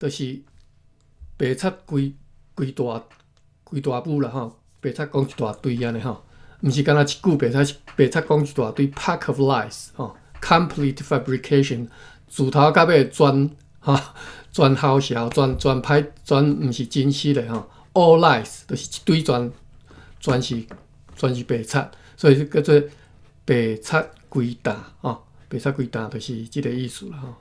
就是白贼規規大規大舞啦吼，白賊講一大堆按呢吼，毋是干焦一句白賊，是白賊講一大堆 pack of lies 吼，complete fabrication，自頭到尾全吼全唬潲，全全歹，全毋是真實的吼，all lies 就是一堆全全是全是白賊，所以叫做白賊規擔吼，白賊規擔就是這个意思啦吼。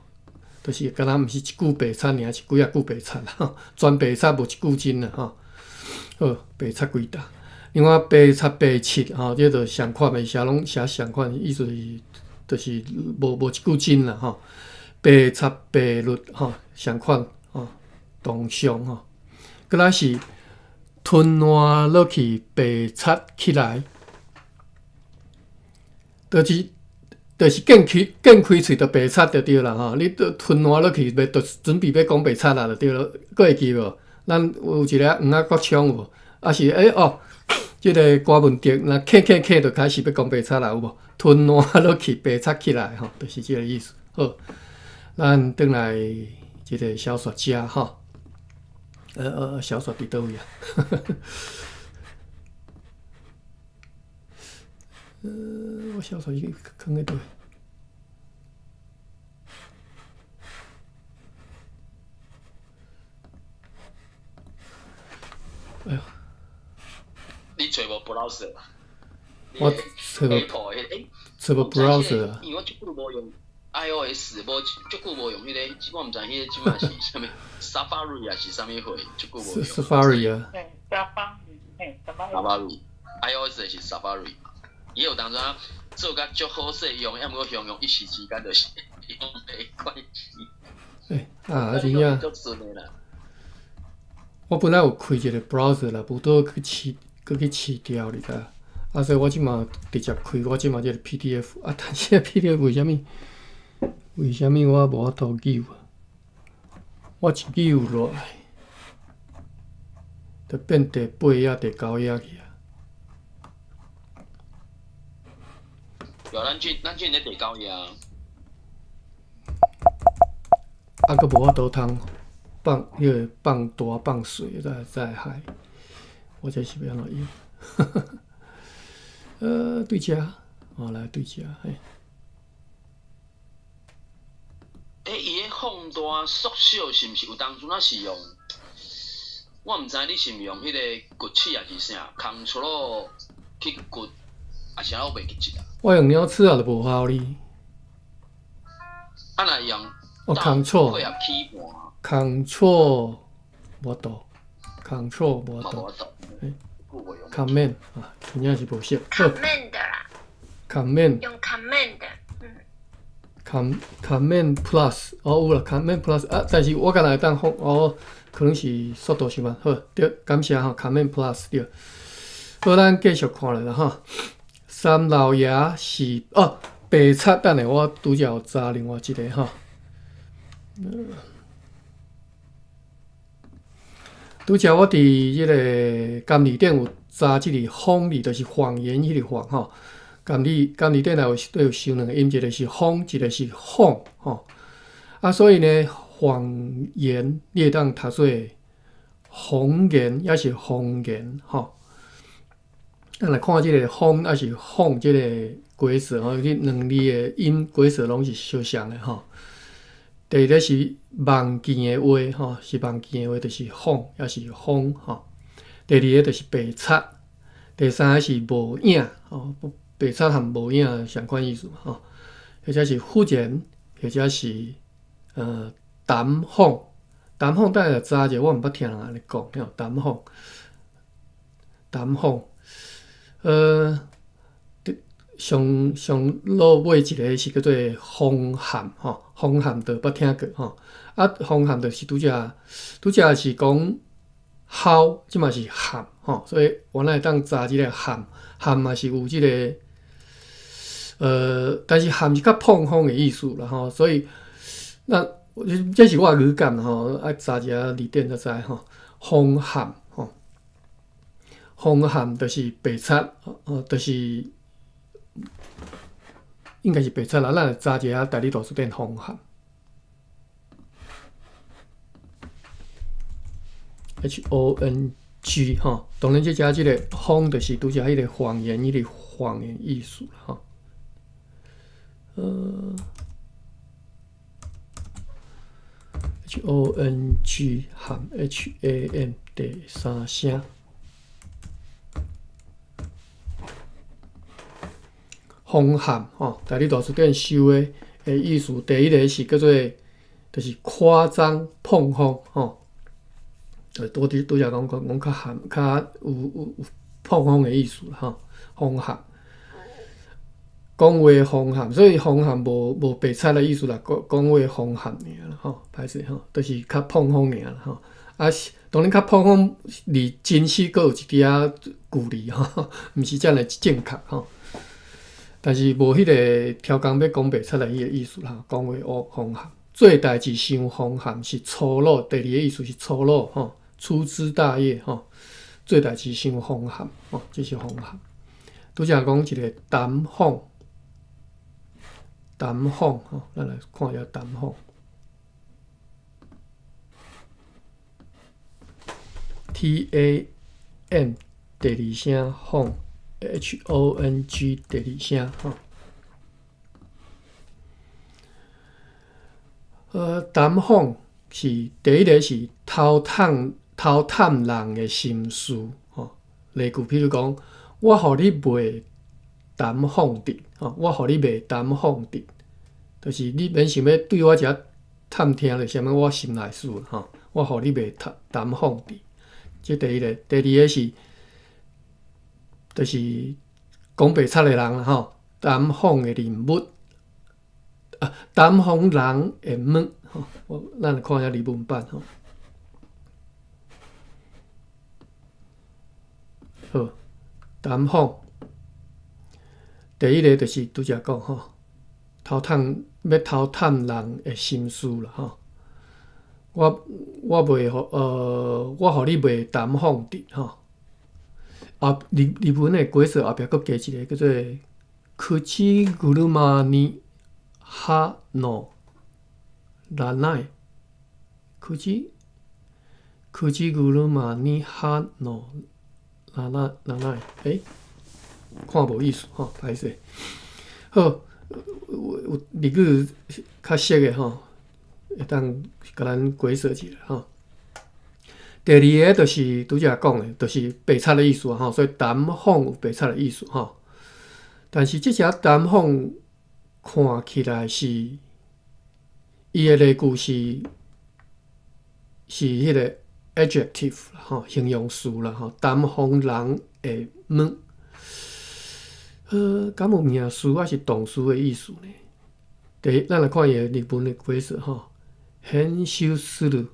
就是敢若毋是一句白賊爾，是幾仔句白賊吼，全白賊無一句真啦吼。好，白賊規擔。另外白賊白七吼，這就相款的，寫攏寫相款，意思是就是無無一句真啦吼。白賊白律吼，相款吼，同上吼。閣來是吞爛落去，白賊起來，就是就是見開見開喙就白賊就對啦吼，你都吞爛落去，欲就準備欲講白賊啊，就對囉。閣會記無？咱有一个黃仔國昌有無？啊是欸哦，這个郭文德若咳咳咳就開始欲講白賊啦，有無？吞爛落去，白賊起來吼，就是這个意思。好，咱轉來這个小說遮吼。小說佇佗位啊？我小說是囥佇佗位？哎喲！你揣無 browser？我揣無，揣無 browser 啊。因為我足久無用 iOS，無足久無用彼个，我毋知彼个這擺是啥物 Safari 抑是啥物貨，足久無用。 Safari 啊。嘿，Safari，iOS 的是 Safari。伊有當陣做甲足好勢用，抑毋過形容一時之間就是用袂慣勢。欸，啊，真正。足順的啦。我本來有開一個 browser 啦，無倒去試，閣去試掉，你知？啊，所以我這馬直接開我這馬這個 PDF 啊，但是 PDF 為啥物？為啥物我無法度扭啊？我一扭落來，就變第八頁、第九頁去啊。有，咱這咧第九頁啊。啊，閣無法度通放彼个放大放細，再再害，我這是欲按怎用？對遮，哦，來對遮，嘿。欸，伊个放大縮小是毋是有當陣仔是用？我毋知你是毋用彼個鋸齒抑是啥，Ctrl 去鋸，抑是按怎我袂記得啊。我用鳥齒也都無效哩。啊，若用哦，Ctrl 配合鍵盤。 Ctrl 無度，Ctrl 無度。欸，Command 啊，真正是無識。 Command 啦。 Command。用 Command，嗯。 Command Plus，哦有啦，Command Plus 啊，但是我敢若會當放哦，可能是速度傷慢。好，對，感謝吼，Command Plus 對。好，咱繼續看落啦吼。三老爺是哦，白賊，等下我拄才有查另外一个吼。拄才我佇這个監理頂有查這個謊字，就是謊言彼個謊吼。監理監理頂內有有收兩個音，一個是謊，一個是謊吼。啊，所以呢，謊言你會當讀做謊言，抑是謊言吼。咱來看這個謊抑是謊這个解釋吼，這兩字的音解釋攏是相像的吼。第一个是夢見的話吼，是夢見的話，就是謊，抑是謊吼。第二个就是白賊，第三个是無影吼，白賊和無影相款意思嘛吼。或者是忽然，或者是談謊，談謊等下查者，我毋捌聽人按呢講，吼，談謊，談謊，上上落尾一个是叫做風喊吼，風喊就捌聽過吼。啊，風喊就是拄才拄才是講吼，這嘛是喊吼，所以原來會當查這个喊喊嘛是有這个，但是喊是較膨風的意思啦吼，所以那這是我的語感吼，愛查一下字典才知吼。風喊吼，風喊就是白賊，哦，就是應該是白賊啦，咱來查一下台語大辭典風喊。H O N G 吼，當然這遮這個謊就是拄才彼個謊言，彼個謊言意思吼。HONG 和 HAM 第三聲，風喊吼，台語大辭典收的意思，第一个是叫做就是誇張膨風吼。拄拄拄才講講講較含較有有有膨風的意思吼，風喊。講話風喊，所以風喊無無白賊的意思啦，講講話風喊爾啦吼，歹勢吼，就是較膨風爾啦吼。啊，當然較膨風離真實閣有一點仔距離吼，毋是遮爾正確吼。但是無彼個超工欲講白賊的彼個意思啦，講話烏風喊，做代誌傷風喊是粗魯，第二個意思是粗魯吼，粗枝大葉吼，做代誌傷風喊吼，這是風喊。拄才講一個談謊。談謊吼，咱來看一下談謊。T A M 第二聲謊，H O N G 第二聲吼。談謊是第一個是偷探偷探人的心事吼。例句，譬如講，我予你袂談謊直吼，我予你袂談謊直，就是你免想欲對我遮探聽著啥物我心內事吼，我予你袂談談謊直。這第一个，第二个是，就是講白賊的人啦吼，談謊的人物，啊，談謊人的物吼，我咱來看一下日文版吼。好，談謊，第一个就是拄才講吼，偷探欲偷探人的心事啦吼。我我袂予我予你袂談謊直吼。啊，日日文的解說後壁閣加一個叫做口車に歯のらない，口口車に歯のらならない，欸，看無意思吼，歹勢。好，有有日語較熟的吼，會當共咱解說一下吼。第二個就是拄才講的，就是白賊的意思吼，所以談謊有白賊的意思吼。但是這隻談謊看起來是伊的例句是是彼個 adjective 吼，形容詞啦吼，談謊人的物，敢有名詞抑是動詞的意思呢？第一，咱來看伊的日文的解說吼，編集する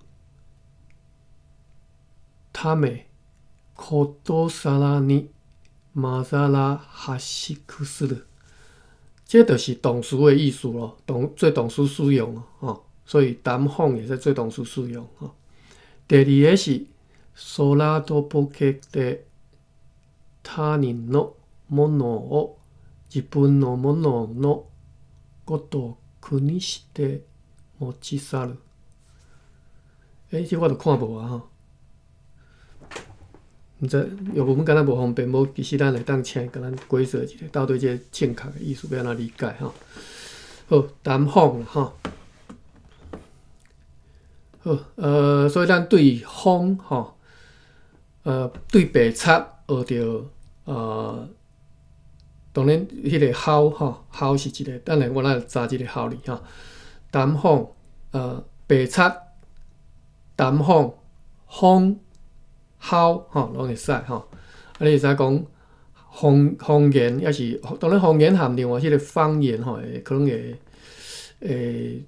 ためことさらにまざらしくする，這就是動詞的意思咯，動做動詞使用吼，所以談謊會使做動詞使用吼。第二个是空とぼけて他人のものを自分のもののごとくにして持ち去る。欸，這我就看無啊吼。毋知用文敢若無方便，無其實咱會當請共咱解說一下，到底這個正確的意思欲按怎理解吼？好，談謊吼。好，所以咱對謊吼，對白賊學著，當然彼個唬吼，唬是一個，等下我來查這個唬字吼。談謊，白賊，談謊，風，唬吼，攏會使吼。啊，你會使講方方言，抑是當然方言含另外彼個方言吼，會可能會會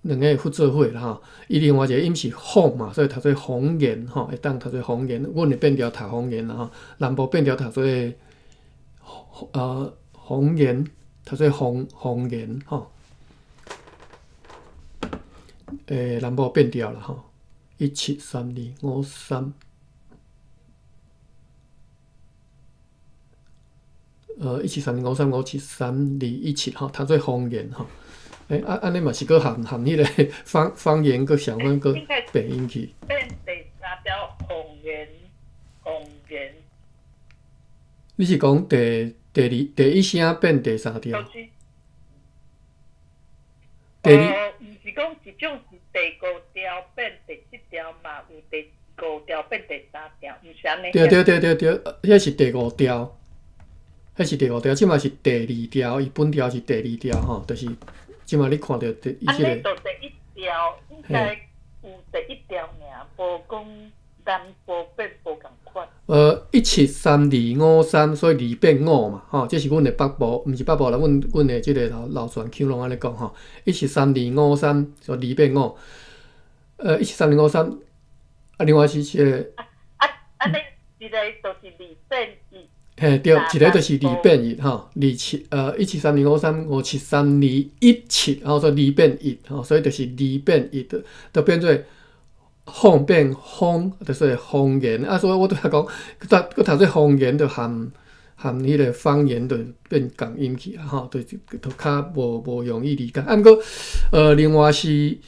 兩个會做伙啦吼。伊另外一個音是謊嘛，所以讀做謊言吼，會當讀做謊言。阮會變調讀方言啦吼，南部變調讀做謊言，讀做方方言吼。南部變調啦吼，173253。173253573217吼，讀做方言吼。欸，啊，按呢嘛是閣含含彼個方方言，閣相反閣變音去。變白賊標言、谎言。你是講第二第一聲變第三調？就是。第二，毋是講一種是第五調變第七調嘛，有第五調變第三調，毋是按呢？對對對對對，彼是第五調，彼是第五調，這馬是第二調，伊本調是第二調吼，就是這馬你看著第伊這個。按呢就第一調應該有第一調爾，無講南部變無仝款。173253，所以二變五嘛，吼，這是阮的北部，毋是北部啦，阮的這个老船腔攏按呢講吼，一七三二五三，所以二變五，173253，啊，另外是這个。啊，按呢一个就是二變一。嘿，對，一个就是二變一吼，二七173253573217，吼，所以二變一吼，所以就是二變一，就變做。方變方，就是方言啊，所以我拄才講，閣讀做方言，就含彼个方言就變仝音去啊，吼，就較無容易理解。啊，毋過，另外是伊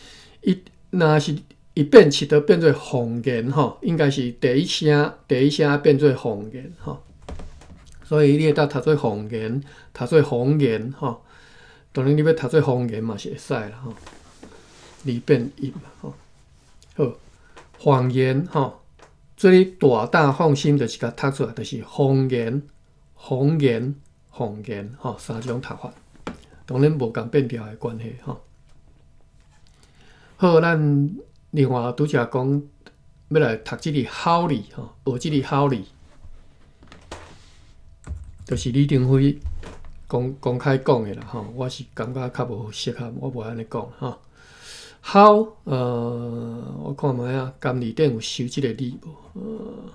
若是一變七，就變做方言吼，應該是第一聲變做方言吼。所以你會當讀做方言，讀做方言吼。當然你欲讀做方言嘛是會使啦吼。二變一嘛吼，好。謊言吼，所以大膽放心，就是共讀出來，就是謊言、謊言、謊言吼，三種讀法，當然無仝變調的關係吼。好，咱另外拄才講欲來讀這个好字吼，學這个好字，就是李登輝公開講的啦吼，我是感覺較無適合，我無按呢講吼。好，我看覓仔，甘字典有收這个字無？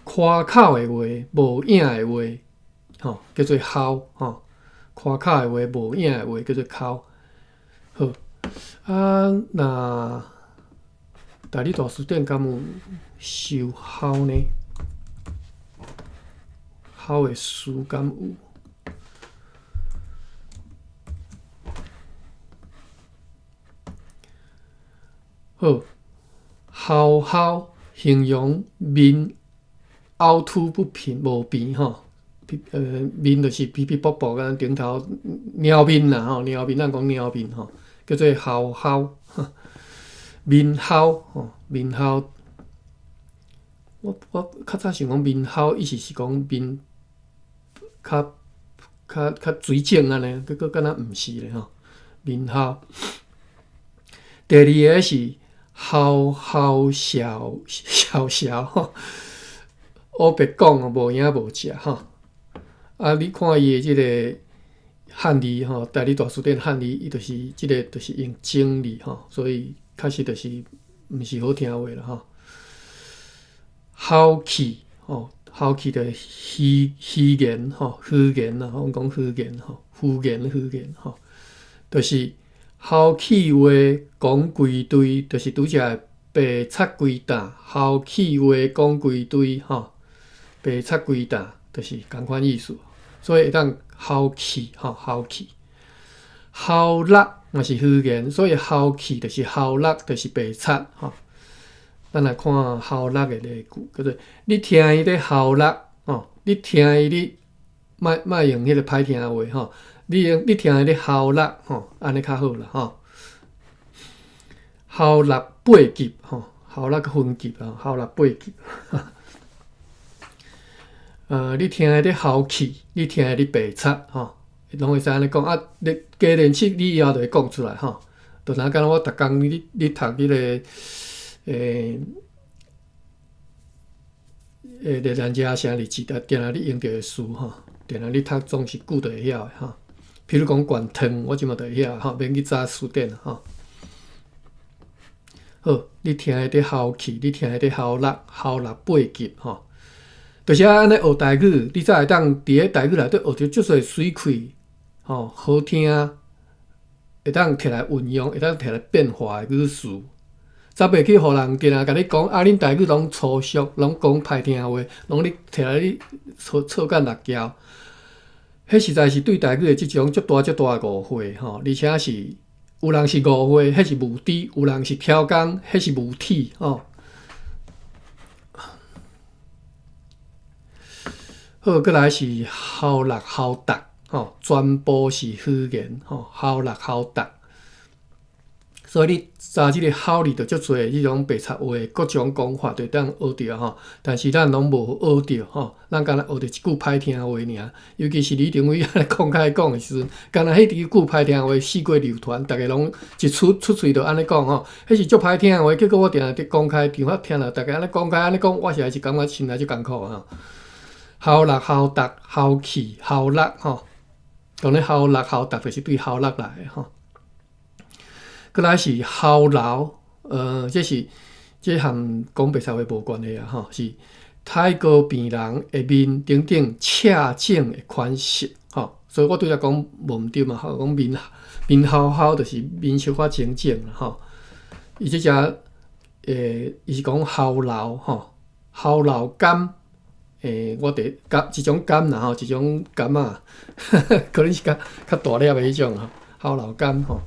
誇口的話，無影的話，吼，叫做唬，吼。誇口的話，無影的話，叫做唬。好，啊，若台語大辭典敢有收唬呢？唬的詞敢有？好，唬唬形容面凹凸不平、無平吼，面就是皮皮薄薄，敢頂頭貓面啦吼，貓面咱講貓面吼，叫做唬唬，面唬吼，面唬。我較早想講面唬，意思是講面較水腫按呢，結果敢若毋是咧吼，面唬。第二个是唬唬笑笑笑吼，烏白講無影無跡吼。啊，你看伊的這个漢字吼，台語大辭典漢字，伊就是這个就是用整字吼，所以確實就是毋是好聽話啦吼。唬氣吼，唬氣就虛言吼，虛言啦，阮講虛言吼，虛言虛言吼，就是唬氣話講規堆，就是拄才白賊規擔，唬氣話講規堆吼，白賊規擔，就是仝款意思。所以會當唬氣吼，唬氣，唬搦嘛是虛言，所以唬氣就是唬搦，就是白賊吼。咱來看唬搦的例句，叫做你聽伊咧唬搦吼，你聽伊咧莫用彼个歹聽話吼，你聽伊咧唬搦吼，按呢較好啦吼。唬搦八級吼，唬搦分級啊，唬搦八級。你聽伊咧唬氣，你聽伊咧白賊吼，攏會使按呢講啊。你加練習，你以後就會講出來吼。就若敢若我逐工你讀彼个熱蘭遮聲日誌，定定你用著的詞吼，定定你讀總是句就會曉的吼。譬如講灌湯，我這馬就會曉吼，免去查詞典吼。好，你聽伊咧唬氣，你聽伊咧唬搦，唬搦八級吼，就是愛按呢學台語，你才會當佇咧台語內底學著足濟媠氣，吼，好聽，會當摕來運用，會當摕來變化的語詞。才袂去予人定定共你講，啊，恁台語攏粗俗，攏講歹聽話，攏咧摕來咧錯錯干六交。彼實在是對台語的這種足大足大的誤會吼，而且是有人是誤會，彼是無知；有人是超工，彼是無體吼。好，閣來是喉六喉觸，吼，全部是虛言，吼，喉六喉觸。所以你查這个吼字，就足濟彼種白賊話，各種講法就會當學著吼。但是咱攏無學著吼，咱干焦學著一句歹聽話爾。尤其是李登輝按呢公開講的時陣，干焦彼一句歹聽話四界流傳，逐家攏一出出喙就按呢講吼，彼是足歹聽的話。結果我定定佇公開場合聽著逐家按呢公開按呢講，我實在是感覺心內足艱苦吼。喉六喉觸喉氣喉肉吼，當然喉六喉觸就是對喉肉來的吼。閣來是喉癆，這是這和講白賊話無關係啊，吼，是泰國病人的面頂頂赤腫的款式，吼，所以我拄才講無毋對嘛，吼，講面面鱟鱟就是面小可腫腫啦，吼，伊這隻，伊是講喉癆，吼，喉癆感，我佇柑一種柑啦，吼，一種柑仔，可能是較較大粒的彼種吼，喉癆柑吼。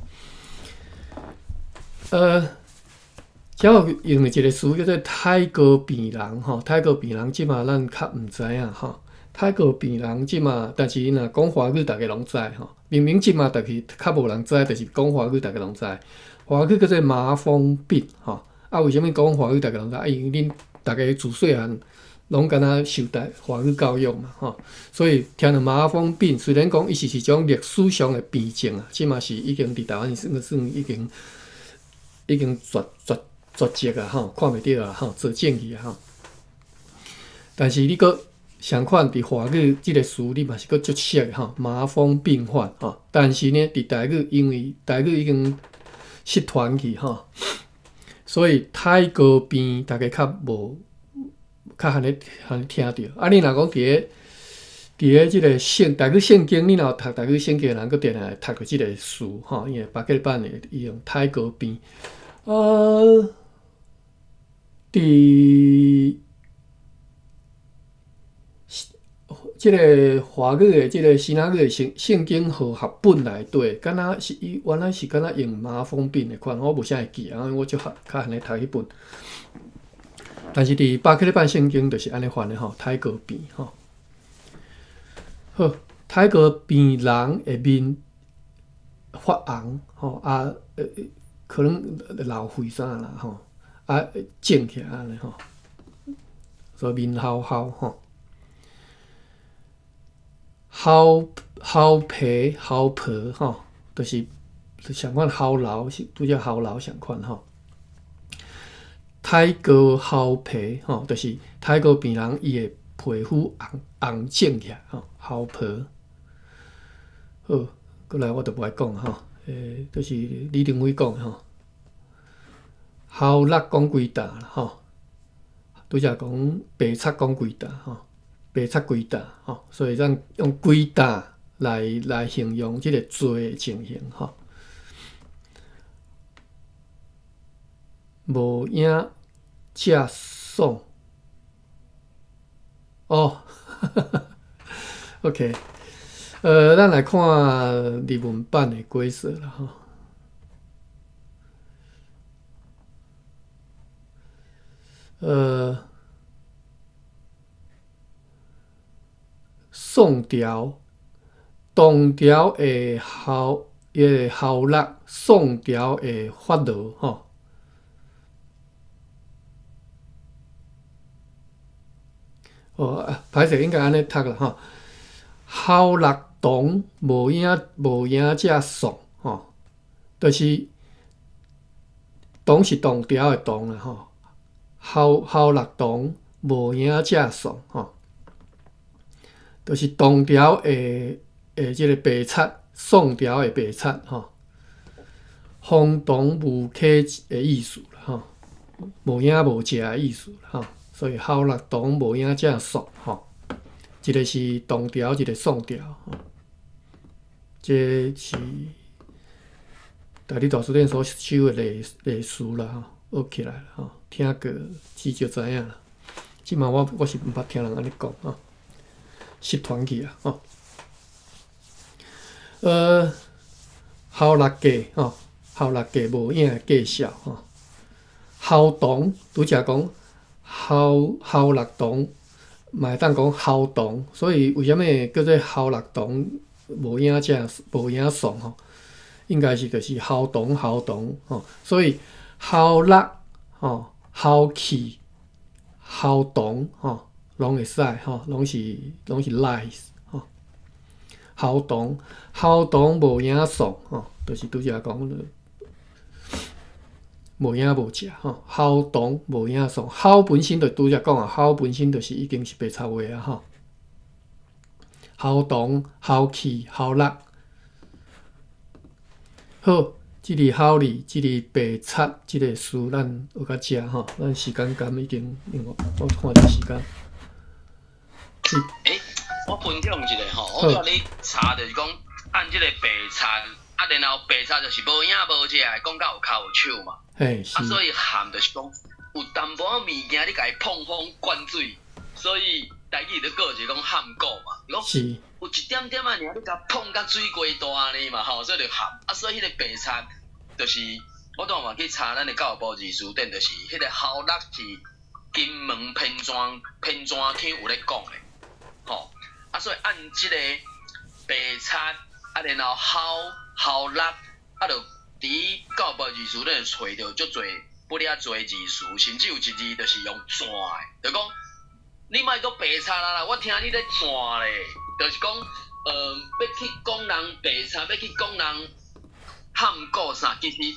遮有用一个詞叫做泰國病人吼，泰國病人這馬咱較毋知影吼。泰國病人這馬，但是若講華語，逐家攏知吼。明明這馬但是較無人知，就是講華語，逐家攏知。華語叫做麻風病吼。啊，為啥物講華語，逐家攏知？啊，因為恁逐家自細漢攏敢若受台華語教育嘛吼，所以聽著麻風病，雖然講伊是一種歷史上的病症啊，這馬是已經佇台灣算算已經。已經絕絕絕跡啊！吼，看袂著啊！吼，絕種去啊！吼。但是你閣相款佇華語這个詞，你嘛是閣足熟的吼，麻風病患吼。但是呢，佇台語，因為台語已經失傳去吼，所以泰國病大家較無較罕咧罕咧聽著。啊，你若講佇咧佇咧這个聖台語聖經，你若有讀台語聖經的人，閣定定會讀著這个詞吼，因為巴克版的伊用泰國病。佇這个華語的這个支那語的聖聖經和合本內底，敢若是伊原來是敢若用麻風病的款，我無啥會記啊，因為我足較較罕咧讀彼本。但是佇巴克禮版聖經就是按呢翻的吼，泰國病吼。好，泰國病人的面發紅吼，啊，可能流血啥啦吼，啊，腫起來按呢吼，所以面鱟鱟吼，喉喉皮喉皮吼，就是相款喉癆是拄才喉癆相款吼。泰國喉皮吼，就是泰國病人伊的皮膚紅紅腫起來吼，喉皮。好，閣來我就無愛講吼，就是李登輝講的吼，喉六講規擔啦吼，拄才講白賊講規擔吼，白賊規擔吼，所以咱用規擔來來形容這个罪的情形吼。無影遮爽哦，OK，咱來看日文版的解說啦吼。宋朝，唐朝的喉，伊个喉肉，宋朝的發落吼。哦，歹勢應該按呢讀啦吼。喉六唐無影無影遮爽吼，就是唐是唐朝的唐啦吼。喉喉六唐無影遮爽吼，就是唐朝的的這个白賊，宋朝的白賊吼。荒唐無稽的意思啦吼，無影無跡的意思啦吼。所以喉六唐無影遮爽吼，一个是唐朝，一个宋朝吼。這是台語大辭典所收的例例詞啦吼，學起來吼，聽過至少知影啦。這馬我我是毋捌聽人按呢講吼，失傳去啊吼。喉六計吼，喉六計無影的計數吼。喉唐拄才講喉喉六唐，嘛會當講姣童，所以為啥物叫做姣六童無影食無影送吼？應該是就是姣童姣童吼，所以姣六吼、姣氣、姣童吼，攏會使吼，攏是 lies 吼。姣童姣童無影送吼，就是拄才講無影無食吼，姣童無影送，姣本身就拄才講啊，姣本身就是已經是白賊話啊吼。姣童、姣氣、姣六，好，這个姣字，這个白賊，這个詞，咱學到遮吼，咱時間敢已經，因為我看者時間。欸，我分享一下吼，我拄你查就是講按這个白賊，啊，然後白賊就是無影無食的，講甲有跤有手嘛。嘿，是。啊，所以譀就是講有淡薄仔物件，你共伊碰風灌水，所以台語就閣一個講譀古嘛，講有一點點仔爾，你共碰甲水雞大按呢嘛吼，所以就譀。啊，所以彼個白賊就是我拄嘛去查咱的教育部字詞典，就是彼個姣六是金門偏漳腔有咧講的，吼。啊，所以按這個白賊，啊，然後姣姣六，啊，就佇教育部字詞典揣著足濟不了濟字詞，甚至有一字就是用轉的，就講你莫閣白賊啊啦，我聽你咧轉咧，就是講，欲去講人白賊，欲去講人譀古啥，其實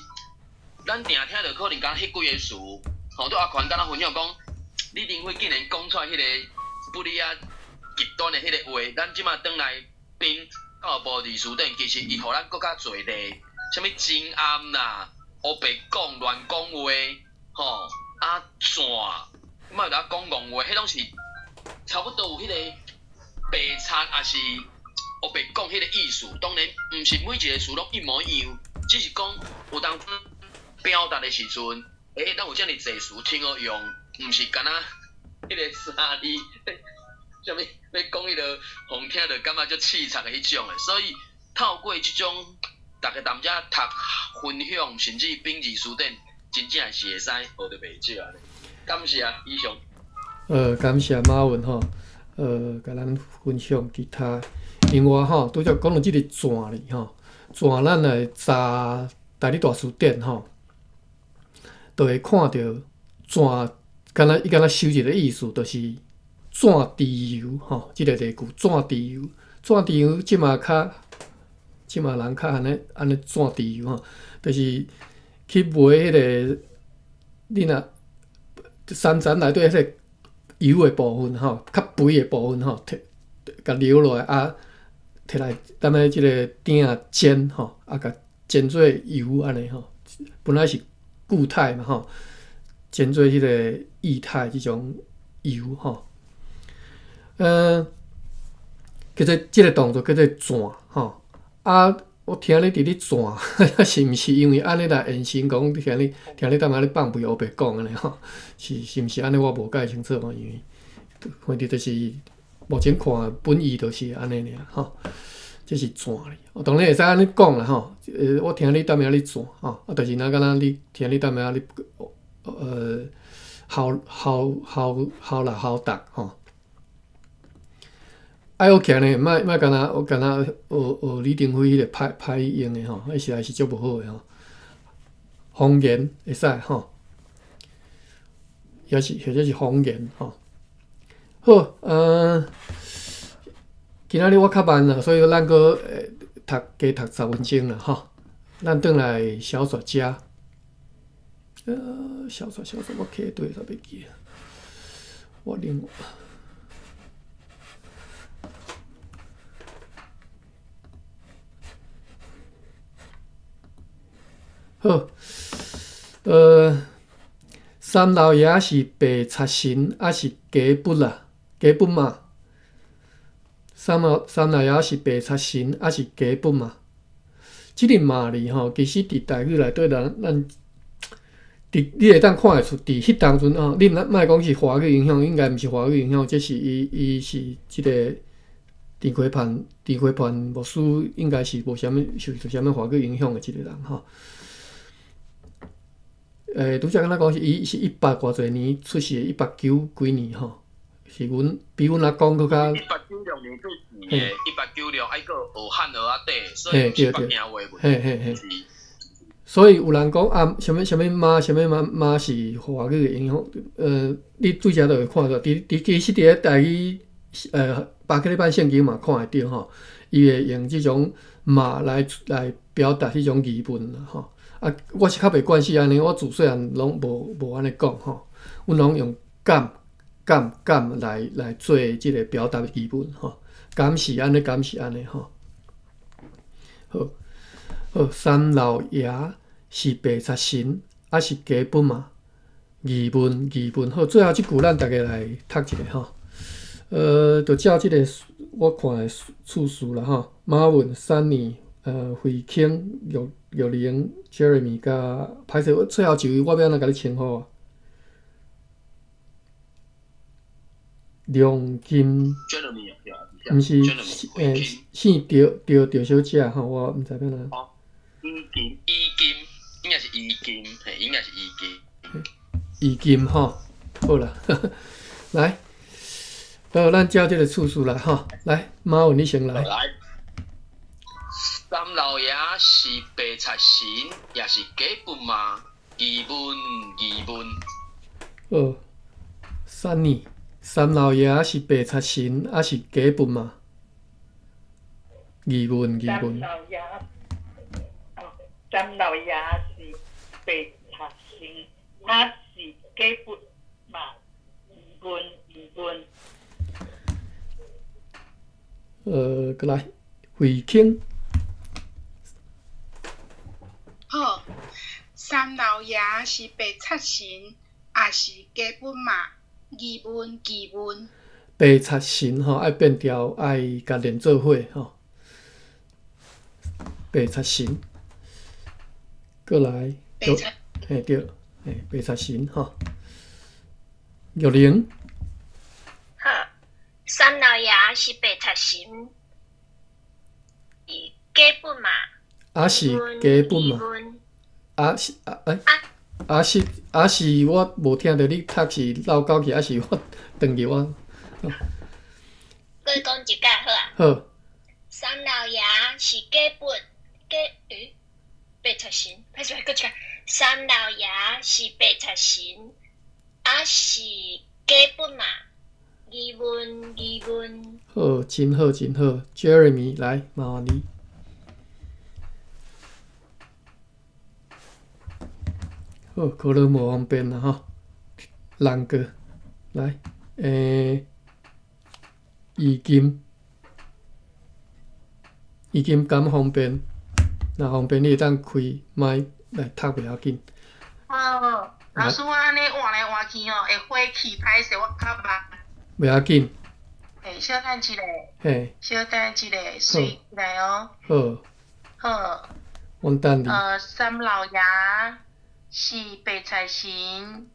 咱定聽著可能敢彼幾個詞，吼，拄阿權敢若分享講，李登輝竟然講出來彼個不離啊極端的彼個話，咱這馬轉來編教育部字詞典，其實伊予咱閣較濟例，啥物真暗啦，烏白講亂講話，吼，啊轉，莫有當講戇話，彼攏是差不多有彼個白賊，抑是烏白講彼個意思。當然，毋是每一個詞攏一模一樣，只是講有當表達的時陣，欸，咱有遮爾濟詞挺好用，毋是干焦彼個三字，啥物欲講彼个，予人聽著感覺足刺插的彼種的。所以透過這種，逐家踮遮讀分享，甚至編字詞典，真正是會使學著袂少按呢。感謝以上。感謝馬文吼，共咱分享其他。另外吼，拄才講到這个轉字吼，轉咱來查台語大辭典吼，就會看著轉，敢若伊敢若收一个意思，就是轉豬油吼，這个例句轉豬油，轉豬油這馬較，這馬人較按呢按呢轉豬油吼，就是去賣彼个，你若三層內底彼个油的部分吼，較肥的部分吼，摕共留落來啊，摕來踮咧這个鼎仔煎吼，啊，共煎做油按呢吼，本來是固態嘛吼，煎做彼個液態這種油吼，叫做這个動作叫做轉吼，啊，我聽你佇咧轉，是毋是因為按呢來延伸講？聽你踮遐咧放屁烏白講按呢吼？是毋是按呢？我無介清楚吼，因為反正就是目前看本意就是按呢爾吼，這是轉咧。我當然會使按呢講啦吼，我聽你踮遐咧轉吼，啊，就是若敢若你聽你踮遐咧，姣姣姣姣啦姣逐吼。愛學起來呢，莫莫敢若敢若學學李登輝彼個歹歹用的吼，彼實在是足無好的吼。方言會使吼，抑是或者是方言吼。好，今仔日我較慢啦，所以咱閣讀加讀10分鐘啦吼。咱轉來小說遮，小說小說，我揢佗煞袂記啊。我另外。好，三老爺是白賊神，抑是雞骨啊？雞骨嘛？三老爺是白賊神，抑是雞骨嘛？這个嘛字吼，其實佇台語內底，咱佇你會當看會出，佇彼當陣吼，你毋莫講是華語影響，應該毋是華語影響，這是伊是這个陳溪盼牧師，應該是無啥物受著啥物華語影響的一個人吼。拄才敢若講是伊是一百偌濟年出世的，一八九幾年吼，是阮比阮阿公閣較。1896年做字的，1896愛閣學漢學仔底，所以毋是北京話問題。嘿嘿嘿。所以有人講啊，啥物啥物媽，啥物媽媽是華語的影響，你對遮就會看到，佇其實佇咧台語，巴克禮版聖經嘛看會著吼，伊會用這種媽來表達彼種疑問啦吼。啊，我是較袂慣勢按呢，我自細漢攏無按呢講吼，阮攏用敢敢敢來做這个表達疑問吼，敢是按呢，敢是按呢吼。好，好，三老爺是白賊神，抑是假本嘛？疑問疑問，好，最後這句咱逐家來讀一下吼。就照這个我看的次序啦吼。馬文、Sunny、慧卿、玉玉玲、Jeremy 佮歹勢，最後一位我欲按怎共你稱呼啊？梁金，毋是，姓趙趙趙小姐吼，我毋知欲按怎。哦，伊金，伊金，應該是伊金，嘿，應該是伊金。伊金吼，好啦，來，好，咱照這个次序來吼，來，馬文你先來。來，三老爺是白賊神，抑是假佛嗎？疑問疑問。好，Sunny。三老爺是白賊神，抑是假佛嗎？疑問疑問。三老爺，哦，三老爺是白賊神，抑是假佛嗎？疑問疑問。閣來，慧卿。好，三老爺是白賊神，抑是假佛嗎？疑問疑問。白賊神吼，愛變調，愛共連做伙吼。白賊神，閣來，白賊，嘿對，嘿白賊神吼。玉玲。好，三老爺是白賊神，是假佛嗎？抑是假佛嗎？抑是啊欸？抑是抑是我無聽著你讀是落狗去，抑是我斷去我。閣講一擺好啊。好。三老爺是假佛，假欸，白賊神，歹勢，閣一擺。三老爺是白賊神，抑是假佛嗎？疑問疑問。好，真好真好，Jeremy 來，麻煩你。好，可能無方便啦吼。人過來，伊金，伊金敢方便？若方便，你會當開麥來讀袂要緊。好，老師我按呢換來換去哦，會火氣歹勢，我較慢。袂要緊。嘿，小等一下。嘿。小等一下，隨起來哦。好。好。阮等你。三老爺是白賊神，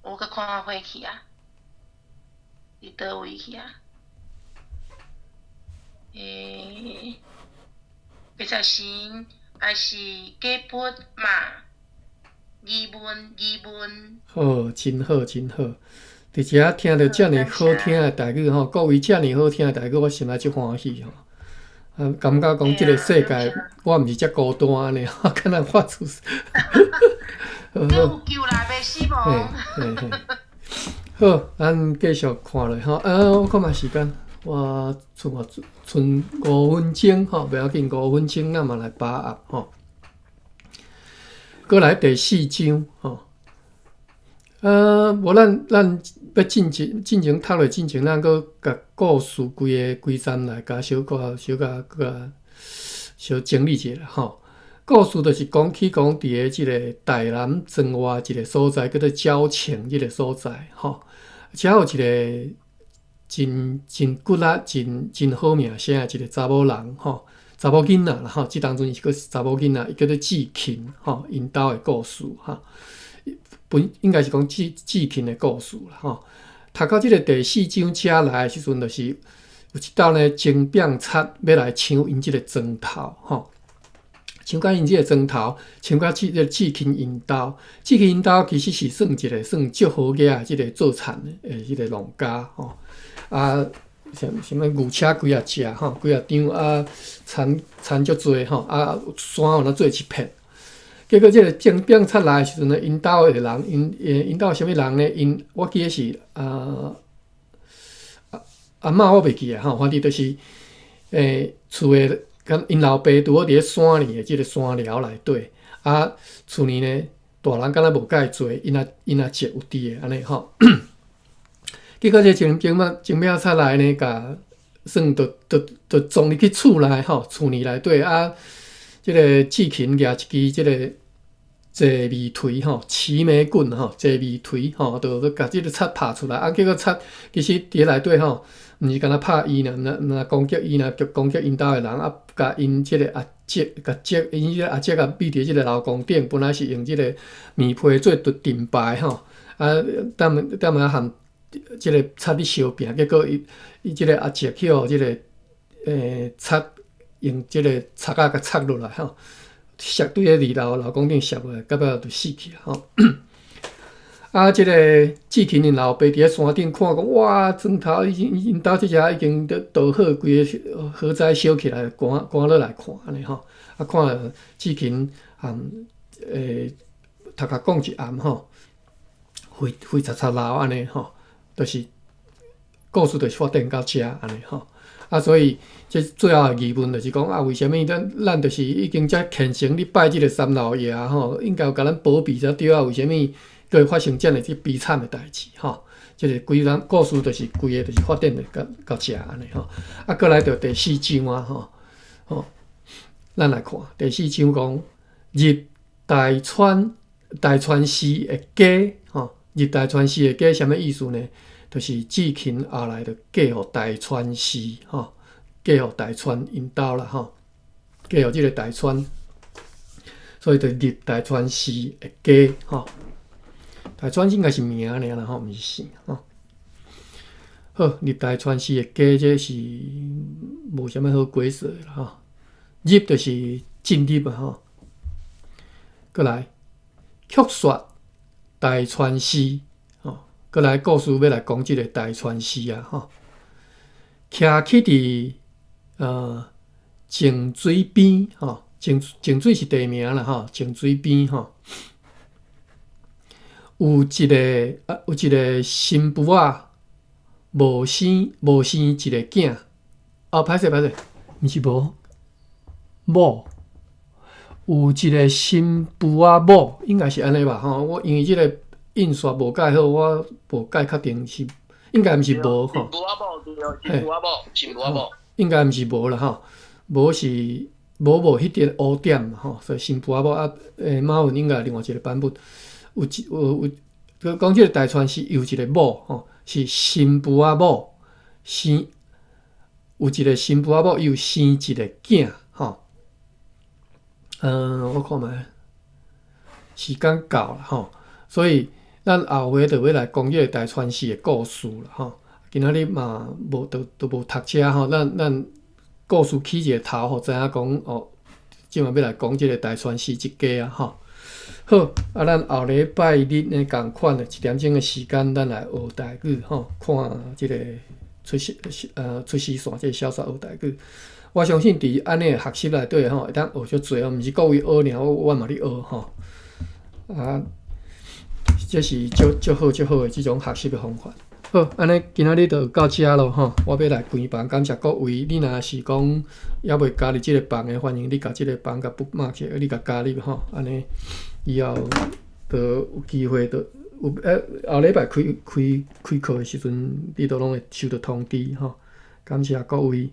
我閣看火氣啊！佇佗位去啊？白賊神抑是假佛嗎？疑問疑問。好，真好真好。佇遮聽著遮爾好聽的台語吼，各位遮爾好聽的台語，我心內足歡喜吼。啊，感覺講這个世界，我毋是遮孤單按呢，敢若發出。你有救啦，袂死亡。嘿嘿嘿。好，咱繼續看落吼。啊，我看覓時間，我剩偌剩5分鐘吼，袂要緊，5分鐘咱嘛來把握吼。閣來第四章吼。無咱欲進前進前讀落進前，咱閣共故事規个規章來共小可小可閣小整理一下吼。故事就是講起講佇个這个台南庄外一个所在，叫做蕉埕這个所在吼。遮有一个真真骨力、真真好名聲的一个查某人吼，查某囡仔啦吼。這當陣伊是閣是查某囡仔，伊叫做志勤吼，𪜶兜的故事吼。本應該是講志志勤的故事啦吼。讀到這个第四章遮來的時陣，就是有一道呢，精兵賊欲來搶𪜶這个莊頭吼。像甲𪜶這个庄頭，像甲這個志勤𪜶兜，志勤𪜶兜其實是算一個算足好額的這個做田的這個農家吼。啊，啥啥物牛車幾仔隻吼，幾仔張啊，田田足濟吼，啊山有若做一片。結果這個政變出來的時陣呢，𪜶兜的人，𪜶兜啥物人呢？𪜶我記得是啊阿阿嬤我袂記啊吼，反正就是厝的。敢𪜶老爸拄好佇咧山裡的這個山寮內底，啊，厝裡呢大人敢若無佮伊做，𪜶阿叔有佇的按呢吼。結果這前前仔前尾出來呢，共算就就就撞入去厝內吼，厝裡內底啊，這個志勤舉一支這個坐眉槌吼，齊眉棍吼，坐眉槌吼，就欲共這個賊拍出來，啊，結果賊其實佇內底吼。毋是干焦拍伊爾，毋若攻擊伊爾，攻擊𪜶兜的人啊，共𪜶這個阿叔，共叔，𪜶這個阿叔啊，覕佇這個樓公頂，本來是用這個棉被做盾牌吼，啊，踮踮遐和這個賊咧相拚，結果伊伊這個阿叔去予這個賊用這個賊仔共插落來吼，摔對咧二樓樓公頂摔落來，到尾就死去啊吼。啊！這個志勤𪜶老爸佇咧山頂看講，哇！莊頭已經𪜶兜這遮已經著導火，規个火災燒起來，趕趕落來看按呢吼。啊，看志勤含頭殼講一暗吼，灰灰擦擦流按呢吼，就是故事就是發展到遮按呢吼。啊，所以這最後的疑問就是講啊，為啥物咱咱就是已經遮虔誠咧拜這個三老爺吼，應該有共咱保庇才對啊？為啥物閣會發生遮爾這悲慘的代誌吼？這個規個故事就是規個就是發展到到遮按呢吼。啊，過來就第四章啊吼，吼，咱來看第四章講入大川大川氏的家吼，入大川氏的家啥物意思呢？就是志勤後來就嫁予大川氏吼，嫁予大川𪜶兜啦吼，嫁予這個大川，所以就入大川氏的家吼。大川應該是名爾啦吼，毋是姓吼。好，入大川氏的家，這是無啥物好解釋的啦吼。入就是進入啊吼。過來，曲說大川氏吼，過來故事欲來講這個大川氏啊吼。徛起佇靜水邊吼，靜靜水是地名啦吼，靜水邊吼。有一個啊，有一個新婦仔，無生無生一個囝。哦，歹勢歹勢，毋是無某，有一個新婦仔某，應該是按呢吧吼。我因為這個印刷無蓋好，我無蓋確定是應該毋是無吼。新婦仔某對，新婦仔某，新婦仔某，應該毋是無啦吼，無是無無彼點烏點嘛吼，所以新婦仔某啊，馬文應該另外一個版本。有一有有，講這個大川氏有一個某吼，是新婦仔某生，有一個新婦仔某，伊有生一個囝吼。我看覓，時間到啦吼，所以咱後回就欲來講這個大川氏的故事啦吼。今仔日嘛無都都無讀冊吼，咱咱故事起一個頭，予知影講哦，這擺欲來講這個大川氏一家啊吼。好，啊，咱後禮拜日呢仝款的一點鐘的時間，咱來學台語吼，看這個出世出世線這個小說學台語。我相信佇按呢學習內底吼，會當學足濟哦，毋是各位學爾，我我嘛咧學吼。啊，這是足足好足好的這種學習的方法。好，按呢今仔日就到遮囉吼，我欲來關房，感謝各位。你若是講猶未加入這個房的，歡迎你共這個房共 bookmark 起來，你共加入吼，按呢以後就有機會就有後禮拜開開開課的時陣，你都攏會收到通知吼。感謝各位，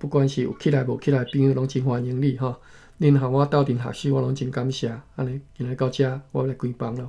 不管是有起來無起來的朋友，攏真歡迎你吼。恁和我鬥陣學習，我攏真感謝。按呢，今仔到遮，我來關房囉。